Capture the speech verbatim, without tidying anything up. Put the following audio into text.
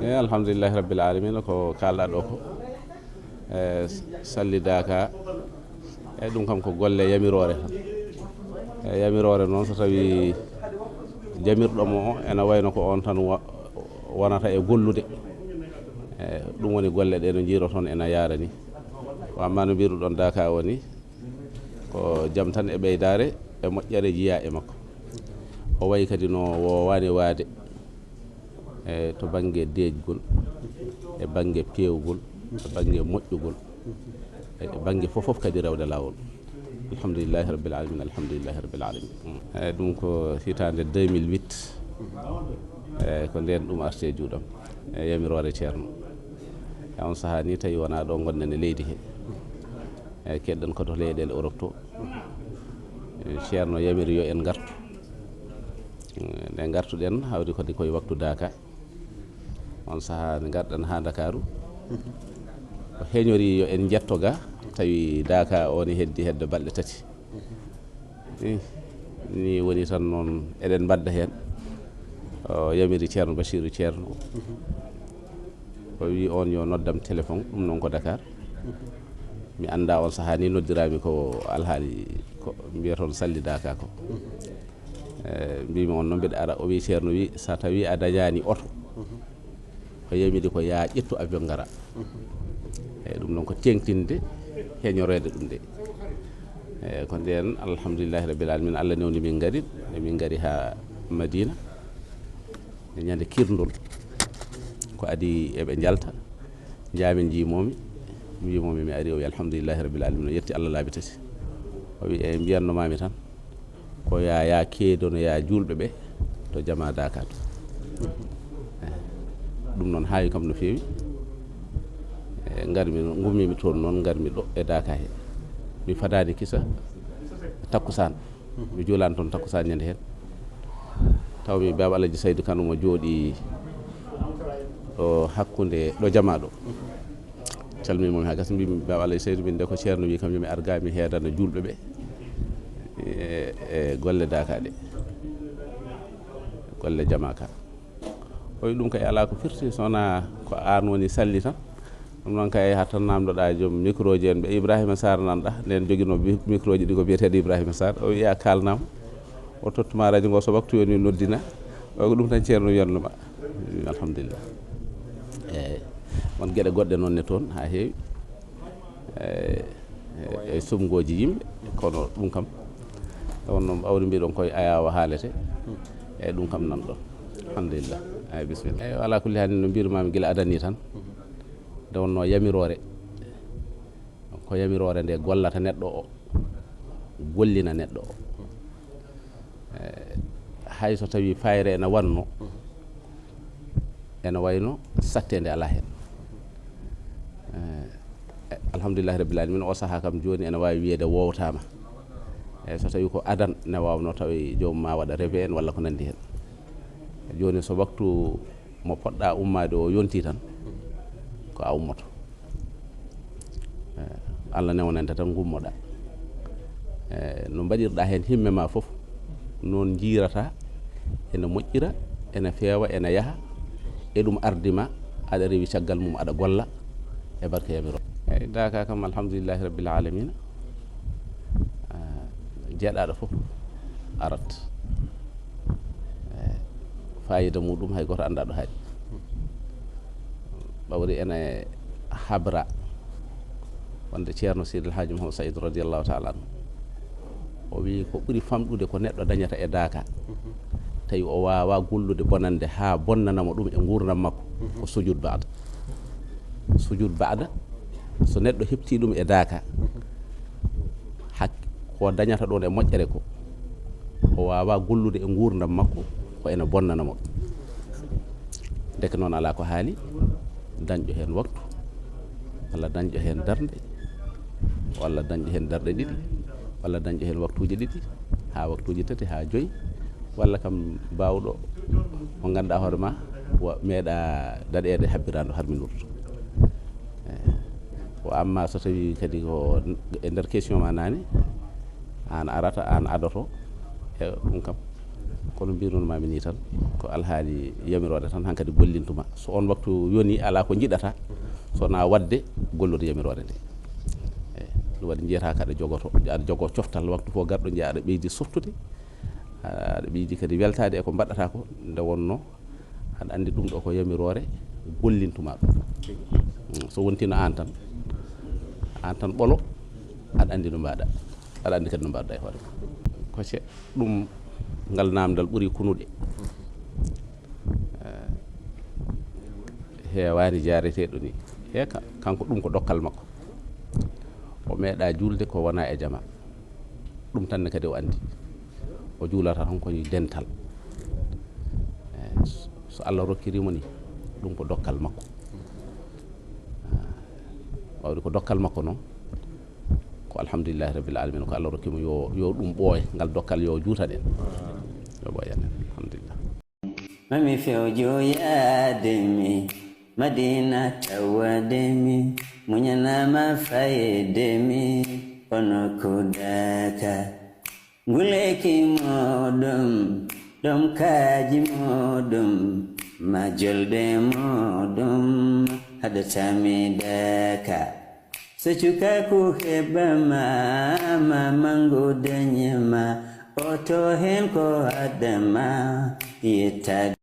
Eyi, alhamdulillahi rabbil alamina, ko kaalɗaa ɗo ko. E, Salli Daaka, e, ɗum kam ko golle yamiroore tan. E, yamiroore noon, so tawi jamirɗo mo o ena wayno ko on tan wa-, wonata e gollude. E, ɗum woni golle ɗe no njiyroton ena yaara ni. Ko amma no mbiruɗon Daaka o ni, ko jam tan e ɓeydaare e moƴƴere jiyaa e makko. O wayi kadi no woowaani waade. E to bannge deeƴgol, e bannge peewgol, e bannge moƴƴugol, e bannge fof fof kadi rewde laawol. Alhamdulillahi rabbil alamin, alhamdulillahi rabbil alamin. E ɗum ko hitaande deux mille huit, e ko ndeen ɗum arti e juuɗam, e yamiroore Ceerno. E on sahaa ni tawi wonaa ɗo ngonɗen e leydi he. E keɗɗen ko to leyɗeele Europe to. E Ceerno yamiri yo en ngartu. E nde ngartuɗen, hawri kadi koye waktu Daaka. On sahaa nde ngarɗen haa Ndakaaru. O heñori yo en njetto ga, tawi Daaka o ni heddi hedde balɗe tati. Ni, ni woni tan noon eɗen mbadda heen. O yamiri Ceerno Bachiru Ceerno. O wi on yo noddam téléphone, ɗum noon ko Dakar. Mi annda on sahaa ni noddiraami ko alhaali ko mbiyaton Salli Daaka ko. E, mbimi on noon mbiɗa ara, o wi Ceerno wi, so tawi a dañaani oto, ko yamiri ko yaa ƴettu avion ngara. E, ɗum noon ko teeŋtinde heñoreede ɗum de. E, ko ndeen, alhamdulillahi rabbil alamin, Allah newni min ngari, e min ngari haa Madina. E ñande kirndol, ko adi eɓe njalta, njaamin njiimoomi, njiimoomi mi ari, o wi alhamdulillahi rabbil alamin, o yetti Allah laabi tati. O wi e mbiyanno maami tan, ko yaa, yaa keedono yaa juulɓe ɓe to jamaa Daaka to. Eh, ɗum noon haawi kam no feewi. Eh, ngarmi, ngummimi toon noon, ngarmi ɗo e Daaka he. Mi fadaani kisa takkusaan. Mi juulaani toon takkusaan ñande heen. Taw mi Baaba Alaji Saydu Kan omo jooɗi ɗo hakkunde ɗo jamaa ɗo. Calmii mo mi haa gasa, mbimi Baaba Alaji Saydu, min de ko Ceerno wi kam yo mi ar ga mi heedana juulɓe ɓe e, e golle Daaka ɗe, golle jamaa ka. O wi ɗum kay alaa ko firti, so wonaa ko aan woni Salli tan. Ɗum noon kay, haa tan naamndoɗaa joom micro ji en ɓe, Ibrahima Sarr nanɗa, nden joginoo bi-, micro ji ɗi ko biyeteeɗo Ibrahima Sarr. O wiya kaalnaama, o tottuma radio ngo so waktu yoni noddina. O ko ɗum tan Ceerno wiyatnoma. Alhamdulillah. Eeyi. Won geɗe goɗɗe noon ne toon haa heewi. E, e, e sumngooji yimɓe, kono ɗum kam, nde wonno ɓawri mbiɗon koye ayaawo haalete, e ɗum kam nan ɗon. Alhamdulillah. Eyi, bisimilla. Eyi, alaa kulli haal, no mbirumaami gila adani tan, nde wonno yamiroore, ko yamiroore nde gollata neɗɗo o, gollina neɗɗo o. Eh, hay so tawii fayre ena wanno, ena wayno satteende alaa heen. Eh, alhamdulillahi rabbil alamin, o sahaa kam jooni ena waawi wiyeede wowtaama. Eh, so tawii ko adan ne waawno tawi joomum ma waɗa reve en walla ko nanndi heen. Jooni so waktu mo poɗɗa ummaade o yonti tan, ko a ummoto. Eh, Allah newnante tan ngummoɗa. Eh, no mbaɗirɗa heen himme ma fof, noon njiirata, ene moƴƴira, ene feewa, ene yaha, e ɗum ardi ma, aɗa rewi caggal mum, aɗa golla e barke yamiro. Eyi, Daaka kam, alhamdulillahi rabbil alamina. Ah, jeeɗaɗo fof arat. Eh, fayida muɗum hay goto annda ɗo haaɗi. Ɓawri ene habra wonde Ceerno Seydi El Hadji Mouhamed Saïd radiyallahu taala anhu, o wi ko ɓuri famɗude ko neɗɗo dañata e Daaka, tawi o wawa gollude bonande ha bonnanamo ɗum e ngurdam makko, ko sujud baada. Sujud baada, so neɗɗo hepti ɗum e Daaka, hak-, ko dañata ɗon e moƴƴere ko, o wawa gollude e ngurdam makko, ko ene bonnanamo ɗum. Ndeke noon alaa ko haali, dañƴo heen waktu, walla dañƴo heen darnde, walla dañƴo heen darɗe ɗiɗi, walla dañƴo heen waktuuji ɗiɗi, haa waktuuji tati, haa joyi, walla kam baawɗo mo ngannduɗaa hoore ma, wa-, meeɗa daɗeede habbiraandu har minute. Eh, wa amma so tawii kadi ko e nder question ma naane, aan arata, aan adoto, e ɗum kam. Kono mbirnunmaami nii tan, ko alhaali yamiroore tan hankadi gollintuma. So on waktu yoni, alaa ko njiɗata, so na waɗde gollude yamiroore nde. Eyi, ɗum waɗi njiyata ka aɗa jogoto, aɗa jogoo coftal waktu fof garɗo njiya aɗa ɓeydi softude, aɗa ɓeydi kadi weltaade e ko mbaɗɗata ko, nde wonno aɗa anndi ɗum ɗo ko yamiroore gollintuma ɗum. Mm, so wontino aan tan, aan tan ɓolo, aɗa anndi no mbaɗa, aɗa anndi kadi no mbaɗɗa e hoore ma. Ko ce-, ɗum ngal namdal ɓuri kunuɗe. Eh, heewaani jaareteeɗo ni. He ka-, kanko ɗum ko dokkal makko. O meeɗa juulde ko wona e jama. Ɗum tan ne kadi o anndi. O juulata tan ko ni dental. Eh, so, so Allah rokkiri mo ni, ɗum ko dokkal makko. Ah, wawde ko dokkal makko noon, ko alhamdulillahi rabbil alamin, ko Allah rokki mo yo, yo ɗum ɓooy, ngal dokkal yo juutan en. Yo ɓooyan en, alhamdulillah. Mami fewjo yaade mi, Madina tawade mi, muñanama fayde mi, kono ko daka. Nguleki moɗum, ɗom kaaji moɗum, majolde moɗum, haɗatami daka. So cukaku heɓama, ma mangu dañema, oto hen ko haɗama, yettade